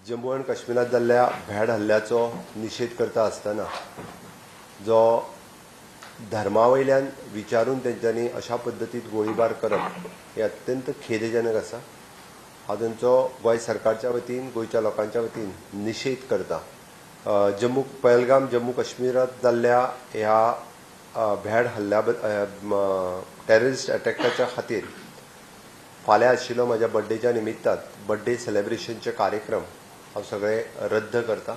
जम्मू आनी काश्मीरात जाल्ल्या भ्याड हल्ल्याचो निशेध करता आसतना जो धर्मा वयल्यान विचारून तेंच्यांनी अशा पद्दतीन गोळीबार करप हे अत्यंत खेदजनक आसा. हांव तेंचो गोंय सरकारच्या वतीन, गोंयच्या लोकांच्या वतीन निशेध करता. जम्मू पहलगाम, जम्मू काश्मीरात जाल्ल्या ह्या भ्याड हल्ल्या, टेररिस्ट अटॅकाच्या खातीर फाल्यां आशिल्लो म्हज्या बड्डेच्या निमित्तान बड्डे सेलेब्रेशनचे कार्यक्रम हांव सगळे रद्द करता.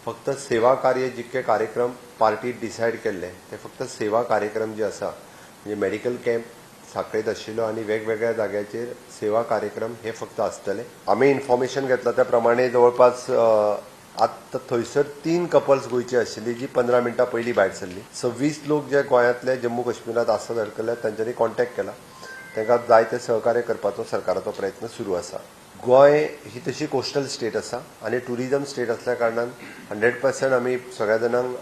फक्त सेवा कार्य जितके कार्यक्रम पार्टी डिसायड केल्ले ते फक्त सेवा कार्यक्रम जे आसा, म्हणजे मेडिकल कॅम्प साखळेत आशिल्लो आनी वेगवेगळ्या जाग्याचेर सेवा कार्यक्रम हे फक्त आसतले. आमी इन्फॉर्मेशन घेतला त्या प्रमाणे जवळपास आतां थंयसर 3 कपल्स गोंयची आशिल्ली जी 15 मिनटां पयलीं भायर सरली. 26 लोक जे गोंयांतले जम्मू काश्मीरांत आसात अडकल्यात तांच्यांनी कॉन्टेक्ट केला. तांकां जाय ते सहकार्य करपाचो सरकाराचो प्रयत्न सुरू आसा. गोंय ही तशी कोस्टल स्टेट आसा आनी टुरिजम स्टेट असल्या कारणान 100% आमी सगळ्या जाणांक,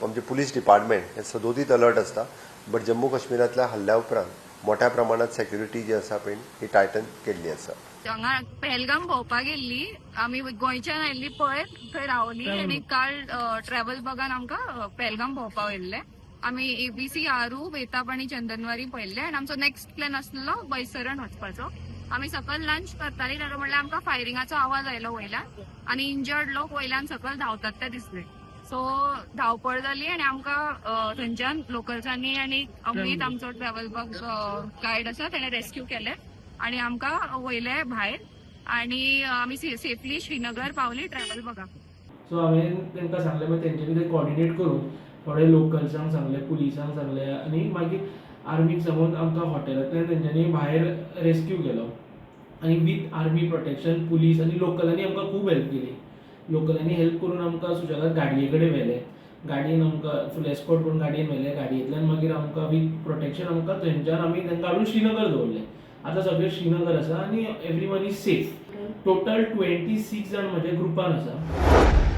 आमचे पुलीस डिपार्टमेंट हे सदोदीत अलर्ट आसता. बट जम्मू काश्मीरांतल्या हल्ल्या उपरांत मोठ्या प्रमाणात सेक्युरिटी जी आसा पळय ही टायटन केल्ली आसा. हांगा पहलगाम भोंवपाक गेल्ली आमी. गोंयच्यान आयिल्ली पयर, थंय रावली आनी काल ट्रॅव्हल बगान आमकां पहलगाम भोंवपाक व्हेल्ले. आमी एबीसी, आरू, बेताब आनी चंदनवारी पळयल्ले आनी आमचो नेक्स्ट प्लॅन आसलेलो बैसरण वचपाचो. आमी सकयल लंच करताली तेन्ना म्हणल्यार आमकां फायरिंगाचो आवाज आयलो वयल्यान आनी इंजर्ड लोक वयल्यान सकयल धांवतात ते दिसले. सो धांवपळ जाली आनी आमकां थंयच्यान लोकल्सांनी आनी अमित, आमचो ट्रॅव्हल बग गायड आसा, तेणे रेस्क्यू केले आनी आमकां वयले भायर आनी आमी सेफली श्रीनगर पावली ट्रॅव्हल बगा. सो हांवें तांकां सांगलें, मागीर तेंच्यांनी ते कॉर्डिनेट करून थोडे लोकल्सांक सांगलें, पुलिसांक सांगलें आनी मागीर आर्मीक सांगून आमकां हॉटेलांतल्यान तेंच्यांनी भायर रेस्क्यू केलो आनी वीथ आर्मी प्रोटेक्शन, पुलीस आनी लोकलांनी आमकां खूब हेल्प केली. लोकलांनी हेल्प करून आमकां सुशेगाद गाडये कडेन व्हेले. गाडयेन आमकां फूल एस्कॉर्ट करून गाडयेन व्हेले. गाडयेंतल्यान मागीर आमकां वीथ प्रोटेक्शन आमकां थंयच्यान आमी तांकां हाडून श्रीनगर दवरले. आतां सगळे श्रीनगर आसा आनी everyone is safe. Total 26 जाण म्हज्या ग्रुपान आसा.